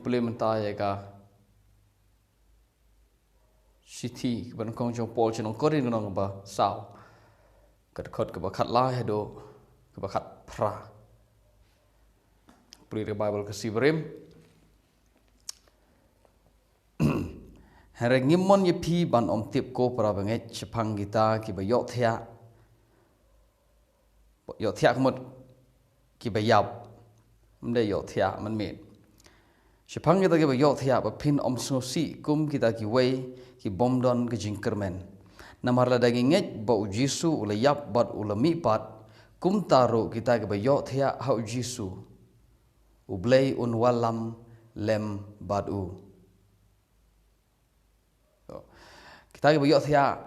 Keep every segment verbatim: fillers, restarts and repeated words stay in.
Pule mynta ïa ka shithi kaba nyngkong jong u Paul sha ki nong Korinth, lynnong kaba saw, ka dkhot kaba khatlai haduh kaba khatphra. Pule ka Baibl Khasi barim. Hynrei ngim mon ïa phi ban ym tip, ko para bangeit, shaphang kita kiba ïohthiah. Ïohthiah ka mut kiba ïap. Ym dei ïohthiah mynmiet. Shaphang kita kiba ïohthiah, ba phin ym sngewsih kum kita kiwei ki bym don ka jingkyrmen. Namar lada ngi ngeit ba U Jisu u la ïap bad u la mihpat, kumta ruh kita kiba ïohthiah ha U Jisu, U Blei un wallam lem bad u. Kita kiba ïohthiah,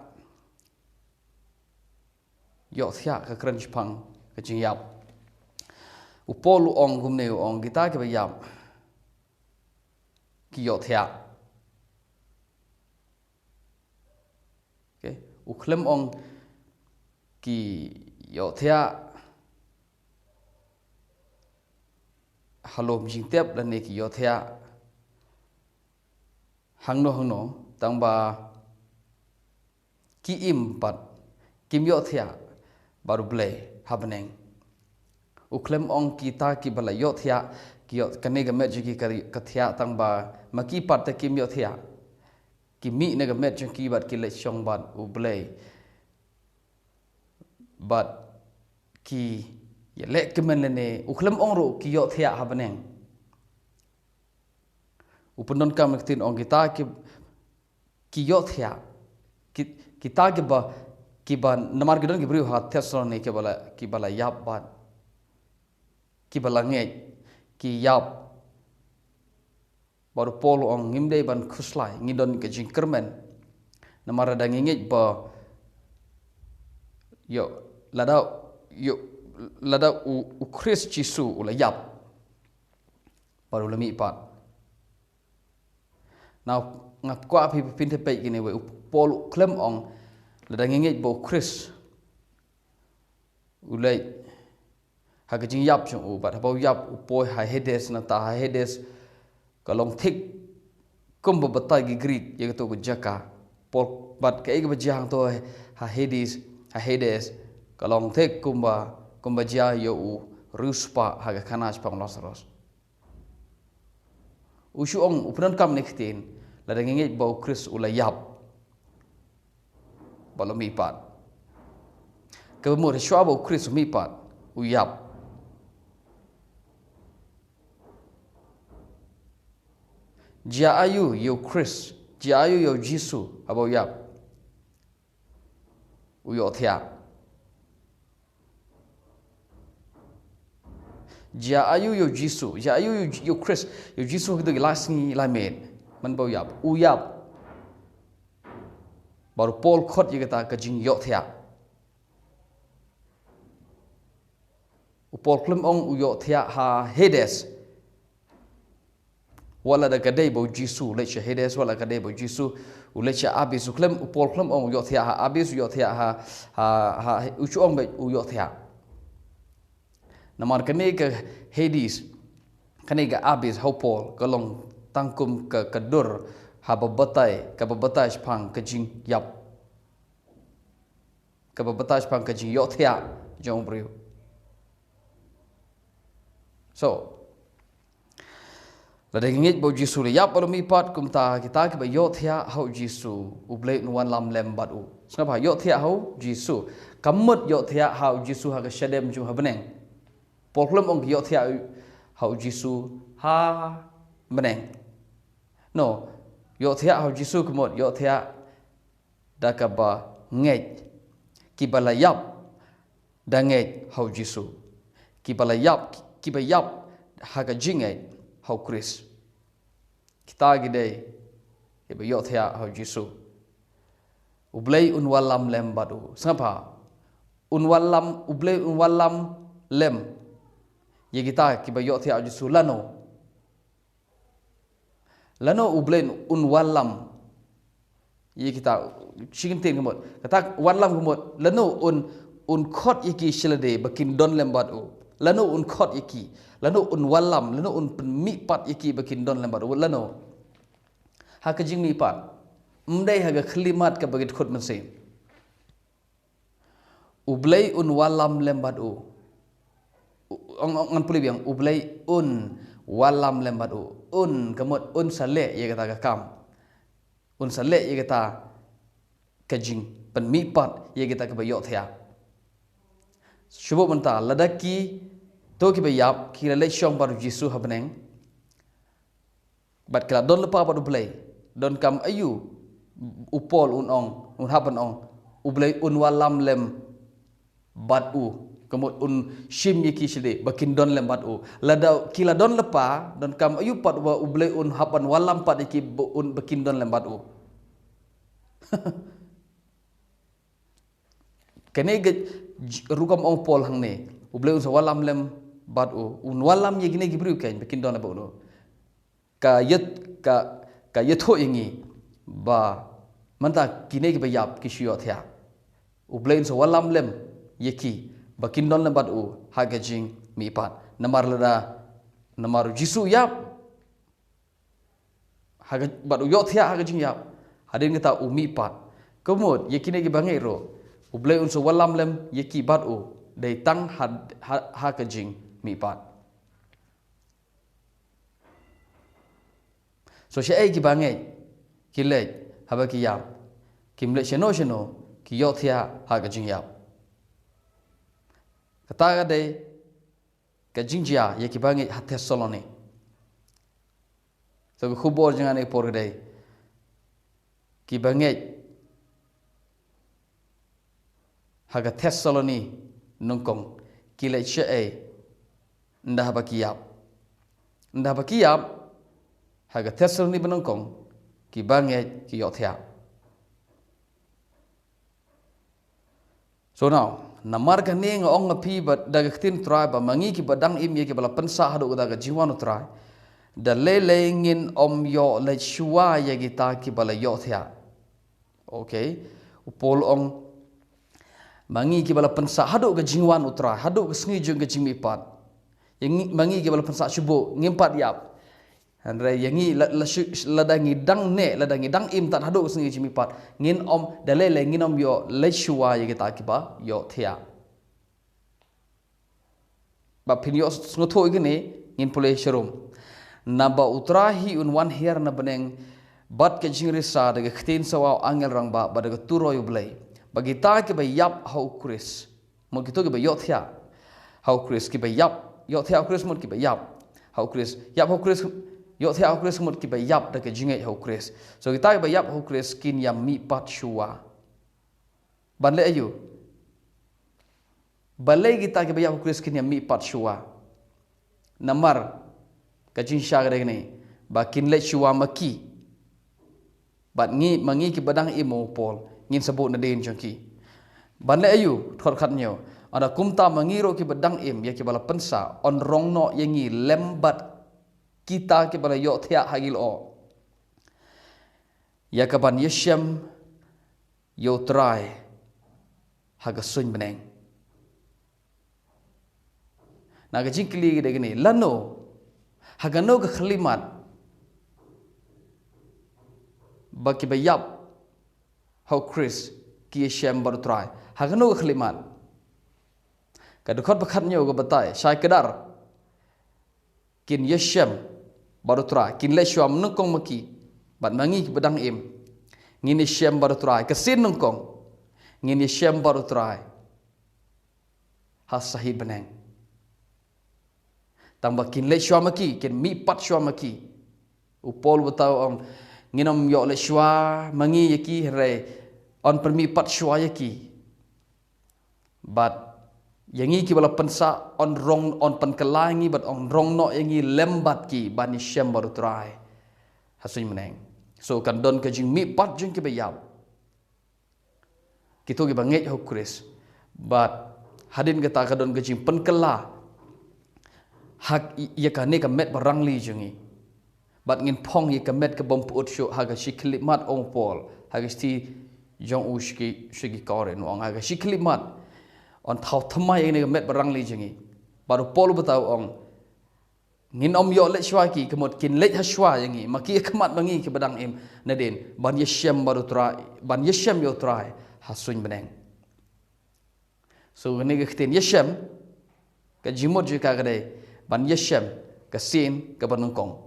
ïohthiah ka kren shaphang ka jingïap. U Paul u ong kumne, u ong kita kiba ïap ki ïohthiah. Okay. U khlem ong ki ïohthiah ha lum jingtep lane ki ïohthiah hangno hangno, tang ba ki im pat, kim ïohthiah bad U Blei ha bneng. U khlem ong kita kiba la ïohthiah, ki ïoh, kane ka met jong ki ka, ka thiah, tang ba ma ki pat te kim ïohthiah. Ki mih na ka met jong ki bad ki leit shong bad U Blei. Bad ki ïaleh kmen lane, u khlem ong ruh ki ïohthiah ha bneng. U pyndonkam ïa ka ktien ong kita ki, ki ïohthiah. Ki, kita kiba, kiba namar ki don ki briew ha Thessaloni kiba la, kiba la ïap bad kiba la ngeit, ki ïap. Bad u Paul u ong ngim dei ban khuslai, ngi don ka jingkyrmen. Namar lada ngi ngeit ba, ïoh, lada, ïoh, lada u, U Khrist Jisu u la ïap bad u la mihpat. Now, nga kwah phi, phin peit kine wei, u Paul u khlem ong lada ngi ngeit ba U Khrist u leit ha ka jingïap jong u, bad haba u ïap u poi ha Hades, nangta ha Hades ka long thik kumba batai ki Greek ïa kato ka jaka. Paul, bad kaei kaba jia hangto ha Hades, ha Hades ka long thik kumba, kumba jia ïa u riewspah ha ka khana shaphang u Lasaros. U shu ong, u pyndonkam ïa kine ki ktien, lada ngi ngeit ba U Khrist u la ïap bad u la mihpat. Kaba mut shuwa ba U Khrist u mihpat, u ïap. Jia aiu ïa U Khrist, jia aiu ïa U Jisu haba u ïap? U ïohthiah. Jia aiu ïa U Jisu, jia aiu ïa U Khrist, ïa U Jisu ha kito ki lai sngi lai miet, mynba u ïap, u ïap. Bad u Paul khot ïa kata ka jingïohthiah. U Paul khlem ong u ïohthiah ha Hades. Wat la da ka dei ba U Jisu u leit sha Hades, wat la ka dei ba U Jisu u leit sha Abis, u khlem, u Paul khlem ong u ïohthiah ha Abis, u ïohthiah ha, ha, ha, u shu ong beit u ïohthiah. Namar kane ka Hades, kane ka Abis ha u Paul ka long tang kum ka, ka dur haba batai, kaba batai shaphang ka jingïap. Kaba batai shaphang ka jingïohthiah jong u briew. So, lada ngi ngeit ba U Jisu u la ïap bad u la mihpat, kumta kita kiba ïohthiah ha U Jisu, U Blei un wallam lem bad u. Sngap bha, ïohthiah ha U Jisu. Kam mut ïohthiah ha U Jisu ha ka shadem jong u ha bneng. Paul khlem ong ïohthiah ha U Jisu ha bneng. No, ïohthiah ha U Jisu ka mut ïohthiah da kaba ngeit. Kiba la ïap da ngeit ha U Jisu. Kiba la ïap, kiba ïap ha ka jingngeit ha U Khrist. Kita ki dei kiba ïohthiah ha U Jisu. U Blei un wallam lem bad u. Sngap bha. Un wallam, U Blei un wallam lem ïa kita kiba ïohthiah ha U Jisu lano. Lano U Blei un wallam ïa kita, shi kyntien ka mut. Kata wallam ka mut, lano un, un khot ïa ki sha lade ba kin don lem bad u. Lano un khot ïa ki, lano un wallam, lano un pynmihpat ïa ki ba kin don lem bad u, lano. Ha ka jingmihpat, ym dei ha ka khyllipmat kaba ki dkhot mynsiem. U Blei un wallam lem bad u. U, ong, ong, ngan pule biang, u Blei un wallam lem bad u. Un, ka mut un sa leh ïa kata ka kam. Un sa leh ïa kata ka jingpynmihpat ïa kita kiba ïohthiah. Shu buh mynta, lada kito kiba ïap ki la leit shong bad u Jisu ha bneng, bad ki la don lypa bad u Blei, donkam aïu u Paul un ong, un hap ban ong, u Blei un wallam lem bad u. Ka mut un shim ïa ki shadei ba kin don lem bad u. Lada ki la don lypa, donkam aïu pat ba u Blei un hap ban wallam pat ïa ki ba un, ba kin don lem bad u. Kane ka j-, rukom ong Paul hangne, u Blei un sa wallam lem bad u, un wallam ïa kine ki briew kein ba kin don lem bad u. Ka ïat, ka, ka ïathuh ïa ngi ba mynta kine kiba ïap ki shu ïohthiah. U Blei un sa wallam lem ïa ki ba kin don lem bad u ha ka jingmihpat. Namar lada, namar u Jisu u ïap, ha ka, bad u ïohthiah ha ka jingïap. Hadien kata u mihpat. Ka mut, ïa kine kiba ngeit ruh, u Blei un sa wallam lem ïa ki bad u, dei tang ha, ha, ha ka jingmihpat. So shaei kiba ngeit, ki leit haba ki ïap, kim leit shano shano, ki ïohthiah ha ka jingïap. Kata ka dei ka jingjia ïa kiba ngeit ha Thessaloni. So ka khubor jong nga ha kane ka por ka dei, kiba ngeit ha ka Thessaloni nyngkong ki leit shaei, ynda haba ki ïap. Ynda haba ki ïap, ha ka Thessaloni ba nyngkong, kiba ngeit ki ïohthiah. So now, namar kane nga ong ïa phi ba da ka ktien u Trai ba ma ngi kiba dang im ïa kiba la pynsah haduh katta ka jingwan u Trai, da lei lei ngin ym ïoh leit shuwa ïa kita kiba la ïohthiah. Okay. U Paul u ong, ma ngi kiba la pynsah haduh ka jingwan u Trai, haduh ka sngi jong ka jingmihpat. Ïa ngi, ma ngi kiba la pynsah shu buh, ngim pat ïap. Hynrei ïa ngi la, la shu, lada ngi dang neh, lada ngi dang im tad haduh ka sngi jingmihpat, ngin ym, da lei lei ngin ym ïoh leit shuwa ïa kita kiba ïohthiah. Ba phin ïohsngew ïa kine, ngin pule sharum. Naba u Trai hi un wan hiar na bneng bad ka jingrisa, da ka ktien sawa u angel rangbah, bad da ka turoi u Blei. Ba kita kiba ïap ha u Khrist, mut kito kiba ïohthiah ha u Khrist, kiba ïap, ïohthiah ha u Khrist mut kiba ïap ha u Khrist, ïap ha u Khrist, ïohthiah ha u Khrist mut kiba ïap da ka jingngeit ha u Khrist. So kita kiba ïap ha u Khrist kin ïa mihpat shuwa. Ban leh aïu? Balei kita kiba ïap ha u Khrist kin ïa mihpat shuwa? Namar ka jingshisha ka dei kane, ba kin leit shuwa ma ki. Bad ngi, ma ngi kiba dang im, u Paul, ngin sa buh nadien jong ki. Ban leh aïu? Dkhot khathynñiew. Ynda kumta ma ngi ruh kiba dang im, ïa kiba la pynsah, yn rong noh ïa ngi lem bad kita kiba la ïohthiah ha ki lyoh, ïa kaban ïashem ïa u Trai ha ka suiñ bneng. Na ka jingkylli ka dei kane, lano, ha kano ka khyllipmat ba kiba ïap ha u Khrist ki ïashem bad u Trai? Ha kano ka khyllipmat? Ka dkhot ba khathynñiew ka batai, shai kdar kin ïashem bad u Trai, kin leit shuwa nyngkong ma ki, bad ma ngi kiba dang im, ngin ïashem bad u Trai, ka sien nyngkong, ngin ïashem bad u Trai ha sahit bneng. Tang ba kin leit shuwa ma ki, kin mihpat shuwa ma ki. U Paul u batai u ong, ngin ym ïoh leit shuwa ma ngi ïa ki, hynrei yn pynmihpat shuwa ïa ki. Bad ïa ngi kiba la pynsah, yn rong, yn pynkylla ïa ngi bad yn rong noh ïa ngi lem bad ki ban ïashem bad u Trai ha suiñ bneng. So kan don ka jingmihpat jong kiba ïap, kito kiba ngeit ha u Khrist. Bad hadien kata ka don ka jingpynkylla ha ïa kane ka met ba rangli jong ngi. Bad ngin phong ïa ka met ka bym pyut shuh, ha ka shi khyllipmat, ong u Paul ha ka shithi jong u sha ki, sha ki Korinth, u ong ha ka shi khyllipmat yn thaw thymmai ïa kane ka met ba rangli jong ngi. Bad u Paul u batai u ong, ngin ym ïoh leit shuwa ki, ka mut kin leit ha shuwa ïa ngi, ma ki ïa khmat ma ngi kiba dang im, nadien ban ïashem bad u Trai, ban ïashem ïa u Trai ha suiñ bneng. So kane ka ktien ïashem, ka jingmut jong ka ka dei ban ïashem ka sien kaba nyngkong.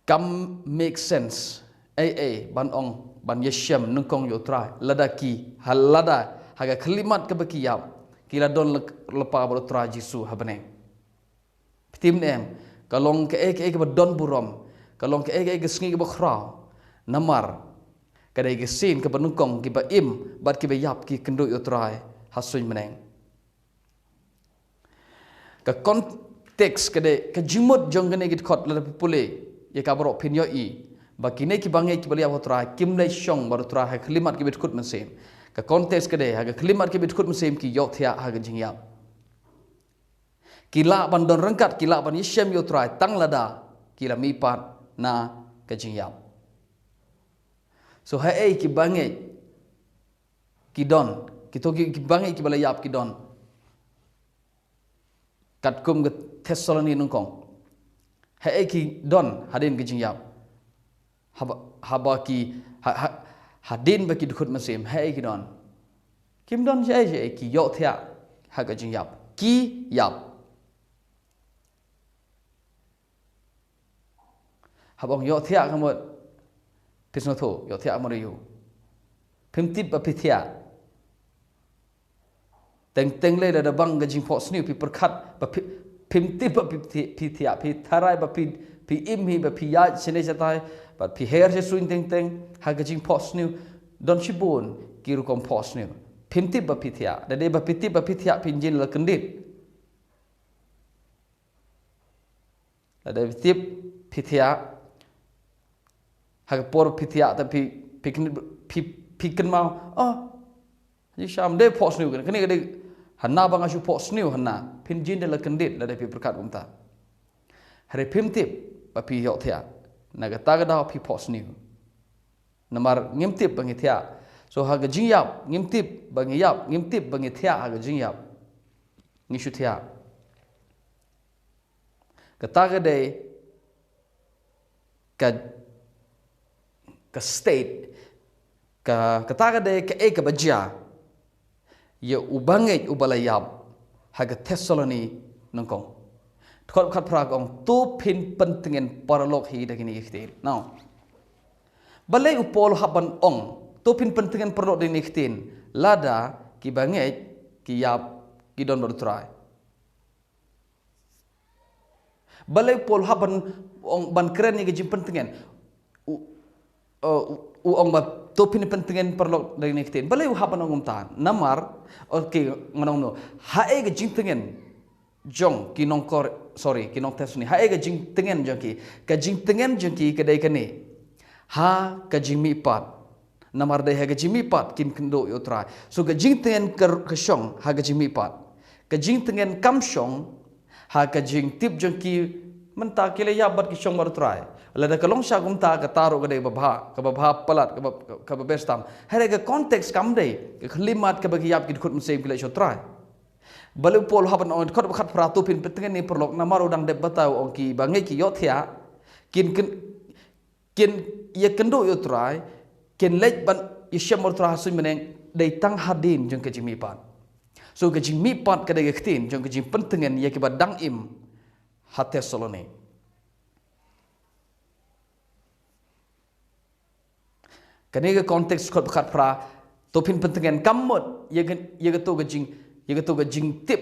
Kam make sense ei ei ban ong ban ïashem nyngkong ïa u Trai lada ki, ha lada ha ka khyllipmat kaba ki ïap ki la don lypa bad u Trai Jisu ha bneng. Phi tip ne em, ka long kaei kaei kaba don burom, ka long kaei kaei ka sngi kaba khraw. Namar ka dei ka sien kaba nyngkong kiba im bad kiba ïap ki kynduh ïa u Trai ha suiñ bneng. Ka context ka dei, ka jingmut jong kane ka dkhot lada phi pule ïa ka baroh phin ïohi ba kine kiba ngeit kiba la ïap ha u Trai kim leit shong bad u Trai ha ka khyllipmat kaba dkhot mynsiem. Ka context ka dei ha ka khyllipmat kaba dkhot mynsiem ki ïohthiah ha ka jingïap. Ki lah ban don ryngkat, ki lah ban ïashem ïa u Trai tang lada ki la mihpat na ka jingïap. So haei kiba ngeit ki don, kito ki, kiba ngeit kiba la ïap ki don. Katkum ka Thessaloni nyngkong, haei ki don hadien ka jingïap? Haba, haba ki ha, ha, hadien ba ki dkhot mynsiem, haei ki don? Kim don shaei shaei, ki ïohthiah ha ka jingïap. Ki ïap. Haba ong ïohthiah ka mut, phi sngewthuh ïohthiah ka mut ïa u. Phim tip ba phi thiah. Teng teng lei lada bang ka jingphohsniew phi pyrkhat ba phi, phim tip ba phi thi-, phi thiah, phi tharai ba phi, phi im hi ba phi ïaid shane shatai, ba phi her sha suiñ teng teng ha ka jingphohsniew. Don shibun ki rukom phohsniew. Phim tip ba phi thiah, da dei ba phi tip ba phi thiah phin jin la kyndit. Lada phi tip phi thiah, ha ka por phi thiah te phi, phi kyn-, phi, phi kynmaw, oh, ji sham dei phohsniew kane, kane ka dei hana ba nga shu phohsniew hana, phin jin da la kyndit lada phi pyrkhat kumta. Hynrei phim tip ba phi ïohthiah, na kata ka daw phi phohsniew. Namar ngim tip ba ngi thiah. So ha ka jingïap ngim tip ba ngi ïap, ngim tip ba ngi thiah ha ka jingïap. Ngi shu thiah. Kata ka dei ka, ka state, ka, kata ka dei kaei kaba jia ïa uba ngeit uba la ïap ha ka Thessaloni nyngkong. Dkhot khatphra ka ong to phin pyntngen paralok hi da kine ki ktien. Now, balei u Paul u hap ban ong to phin pyntngen paralok da kine ki ktien lada kiba ngeit ki ïap ki don bad u Trai? Balei u Paul u hap ban ong, ban kren ïa ka jingpyntngen? U, uh, u, u ong ba to phin pyntngen paralok da kine ki ktien. Balei u hap ban ong kumta? Namar, okay, ngan ong no. Haei ka jingtngen jong ki nongkor, sorry, ki nong Thessaloni. Haei ka jingtngen jong ki? Ka jingtngen jong ki ka dei kane. Ha ka jingmihpat. Namar dei ha ka jingmihpat kin kynduh ïa u Trai. So ka jingtngen ka, ka shong ha ka jingmihpat. Ka jingtngen kam shong ha ka jingtip jong ki mynta ki la ïap bad ki shong bad u Trai. Lada ka long sha kumta kata ruh ka dei kaba bha, kaba bha palat, kaba, kaba best tam. Hynrei ka context kam dei ka khyllipmat kaba ki ïap ki dkhot mynsiem ki leit sha u Trai. Balei u Paul u hap ban ong dkhot ba khatphra to phin pyntngen ïa ki paralok, namar u dang dep batai u ong kiba ngeit ki ïohthiah kin, kin kin ïakynduh ïa u Trai, kin leit ban ïashem bad u Trai ha suiñ bneng, dei tang hadien jong ka jingmihpat. So ka jingmihpat ka dei ka ktien jong ka jingpyntngen ïa kiba dang im ha Thessaloni. Kane ka context dkhot ba khatphra, to phin pyntngen kam mut ïa ka, ïa kato ka jing, ïa kato ka jingtip,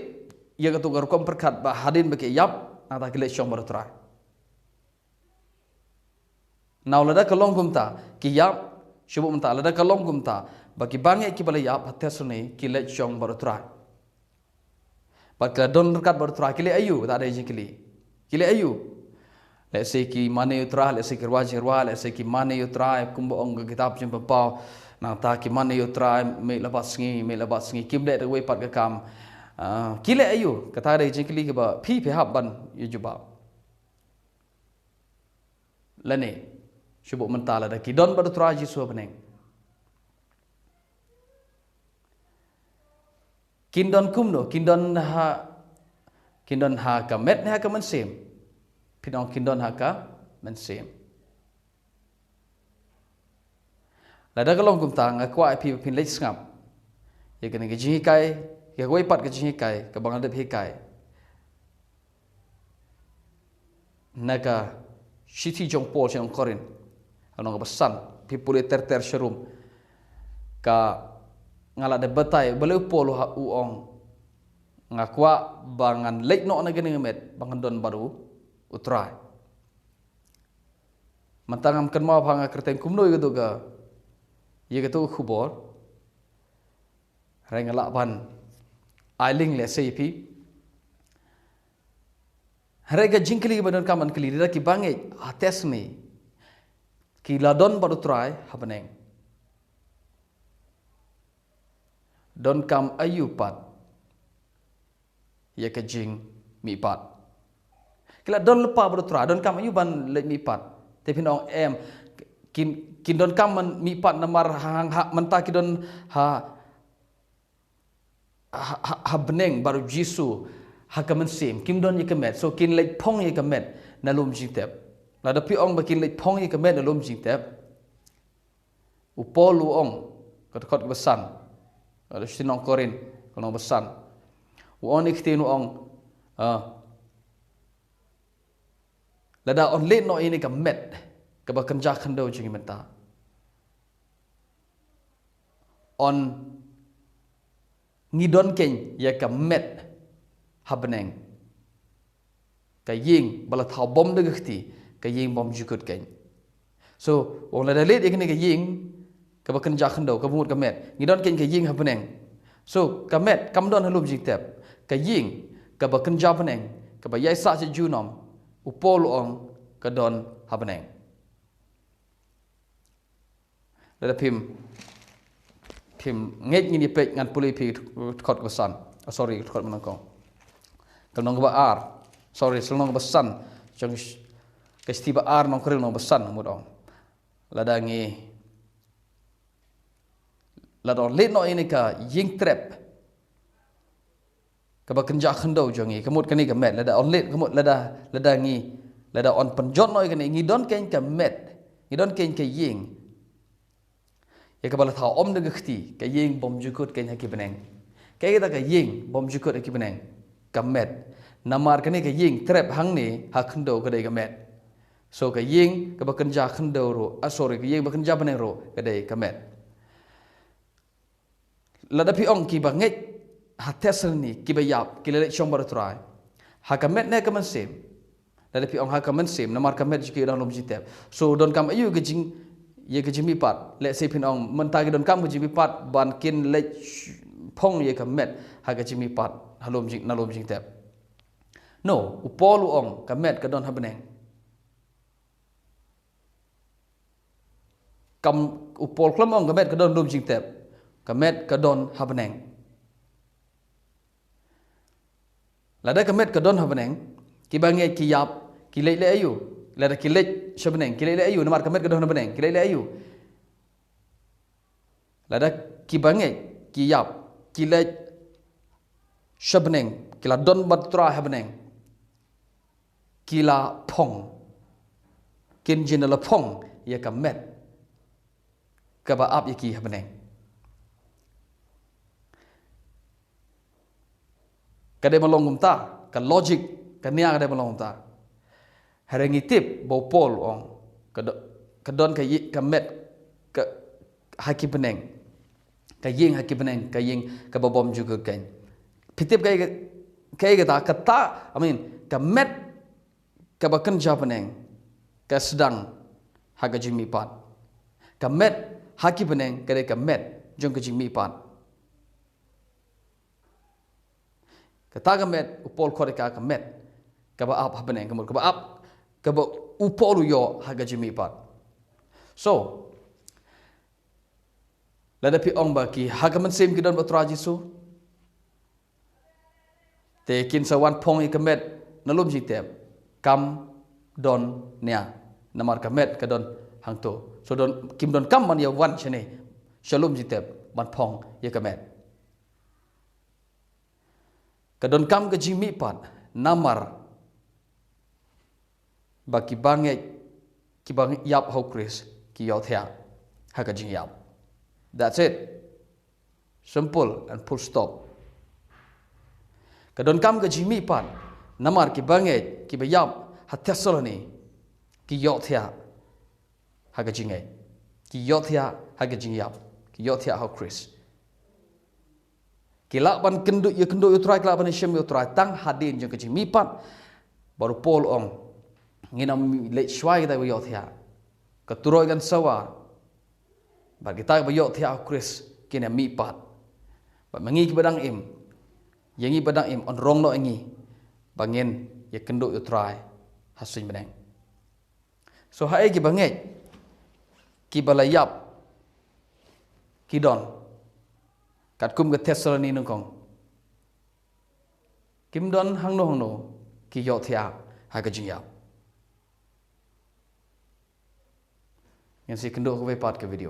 ïa kato ka rukom pyrkhat ba hadien ba ki ïap, nangta ki leit shong bad u Trai. Now lada ka long kumta, ki ïap, shu buh mynta, lada ka long kumta ba kiba ngeit kiba la ïap ha Thessaloni ki leit shong bad u Trai. Bad ki la don ryngkat bad u Trai, ki leh aïu, kata dei jingkylli. Ki leh aïu? Lehse ki mane ïa u Trai, lehse ki rwai jingrwai, lehse ki mane ïa u Trai, kumba ong ka kitab Jingpynpaw. Nangta ki mane ïa u Trai, mih la bad sngi, mih la bad sngi, kim leh da kawei pat ka kam. Ah, ki leh aïu? Kata dei jingkylli kaba phi phi hap ban ïa jubab. Lane, shu buh mynta lada ki don bad u Trai Jisu ha bneng. Kin don kumno, kin don ha, kin don ha ka met ne ha ka mynsiem? Phin ong kin don ha ka mynsiem. Lada ka long kumta, nga kwah ïa phi ba phin leit sngap ïa kane ka jinghikai, ïa kawei pat ka jinghikai kaba nga dep hikai na ka shithi jong u Paul sha ki nong Korinth, lynnong kaba san. Phi pule ter ter sharum. Ka, nga la dep batai balei u Paul u ong, nga kwah ba ngan leit noh na kane ka met ba ngan don bad u Trai. Mynta ngam kynmaw ba nga kyrteng kumno ïa kato ka, ïa kato ka khubor. Hynrei nga lah ban ai link lehse ïa phi. Hynrei ka jingkylli ba donkam ban kylli, lada kiba ngeit ha test ne, ki la don bad u Trai ha bneng, donkam aïu pat ïa ka jingmihpat? Ki la don lypa bad u Trai, donkam aïu ban leit mihpat? Te phin ong em, kin, kin donkam ban mihpat namar ha, ha, mynta ki don ha, ha, ha, ha bneng bad u Jisu ha ka mynsiem, kim don ïa ka met. So kin leit phong ïa ka met na lum jingtep. Lada phi ong ba kin leit phong ïa ka met na lum jingtep, u Paul u ong, ka dkhot kaba san, ka shithi nong Korinth, ka lynnong ba san, u ong ïa ka ktien, u ong, ah, lada yn leit noh ïa kane ka met kaba kynja khyndew jong ngi mynta, yn, ngi don keiñ ïa ka met ha bneng, ka ïing ba la thaw bom da ka kti, ka ïing bymjukut keiñ. So u ong lada leit ïa kane ka ïing kaba kynja khyndew, kaba mut ka met, ngi don keiñ ka ïing ha bneng. So ka met kam don ha lum jingtep, ka ïing kaba kynja bneng, kaba ïaisah sha junom, u Paul u ong ka don ha bneng. Lada phim, phim ngeit, ngin ïa peit, ngan pule ïa phi dkhot kaba san. Oh, sorry, dkhot ba nyngkong. Ka lynnong kaba ar. Sorry, lynnong kaba san. Jong ka shithi ba ar nong Korinth, lynnong ba san, mut ong, lada ngi, lada yn leit noh ïa kane ka ïing trep kaba kynja khyndew jong ngi, ka mut kane ka met, lada yn leit, ka mut lada, lada ngi, lada yn pynjot noh ïa kane, ngi don keiñ ka met, ngi don keiñ ka ïing, ïa kaba la thaw bom da ka kti, ka ïing bymjukut keiñ ha ki bneng. Kaei kata ka ïing bymjukut ha ki bneng? Ka met. Namar kane ka ïing trep hangne ha khyndew ka dei ka met. So ka ïing kaba kynja khyndew ruh, ah, sorry, ka ïing ba kynja bneng ruh ka dei ka met. Lada phi ong kiba ngeit ha test ne, kiba ïap, ki la leit shong bad u Trai, ha ka met ne ha ka mynsiem? Lada phi ong ha ka mynsiem, namar ka met jong ki don ha lum jingtep. So donkam aïu ka jing, ïa ka jingmihpat? Lehse phin ong mynta ki donkam ka jingmihpat ban kin leit sh-, phong ïa ka met ha ka jingmihpat ha lum jing, na lum jingtep. No, u Paul u ong ka met ka don ha bneng. Kam, u Paul khlem ong ka met ka don lum jingtep. Ka met ka don ha bneng. Lada ka met ka don ha bneng, kiba ngeit ki ïap, ki leit leh aïu? Lada ki leit sha bneng, ki leit leh aïu? Namar ka met ka don ha bneng, ki leit leh aïu? Lada kiba ngeit ki ïap, ki leit sha bneng, ki la don bad u Trai ha bneng, ki la phong, kin jin da la phong ïa ka met kaba ap ïa ki ha bneng. Ka dei ban long kumta, ka logic ka nia ka dei ban long kumta. Hynrei ngi tip ba u Paul u ong ka do-, ka don ka ï-, ka met ka ha ki bneng, ka ïing ha ki bneng, ka ïing kaba bymjukut keiñ. Phi tip kaei ka, kaei kata, kata, I mean, ka met kaba kynja bneng ka sdang ha ka jingmihpat. Ka met ha ki bneng ka dei ka met jong ka jingmihpat. Kata ka met u Paul u khot ïa ka ka met kaba ap ha bneng, ka mut kaba ap, kaba u Paul u ïoh ha ka jingmihpat. So lada phi ong ba ki ha ka mynsiem ki don bad u Trai Jisu, te kin sa wan phong ïa ka met na lum jingtep? Kam don nia, namar ka met ka don hangto. So don, kim donkam ban ïa wan shane sha lum jingtep ban phong ïa ka met. Ka donkam ka jingmihpat namar ba ki bangeit, ki bang ïap ha u Khrist ki ïohthiah ha ka jingïap. That's it. Simple and full stop. Ka donkam ka jingmihpat namar ki bangeit ki ba ïap ha Thessaloni ki ïohthiah ha ka jingngeit. Ki ïohthiah ha ka jingïap. Ki ïohthiah ha u Khrist. Ki lah ban kynduh, ïakynduh ïa u Trai, ki lah ban ïashem ïa u Trai tang hadien jong ka jingmihpat. Bad u Paul u ong, ngin ym leit shuwa kita ba ïohthiah. Ka turoi kan sawa. Bad kita ba ïohthiah ha u Khrist kin ïamihpat. Bad ma ngi ki ba dang im, ïa ngi ba dang im, yn rong noh ïa ngi ba ngin ïakynduh ïa u Trai ha suiñ bneng. So haei ki bangeit ki ba la ïap ki don, katkum ka Thessaloni nyngkong, kim don hangno hangno, ki ïohthiah ha ka jingïap. Ngin sa ïakynduh kawei pat ka video.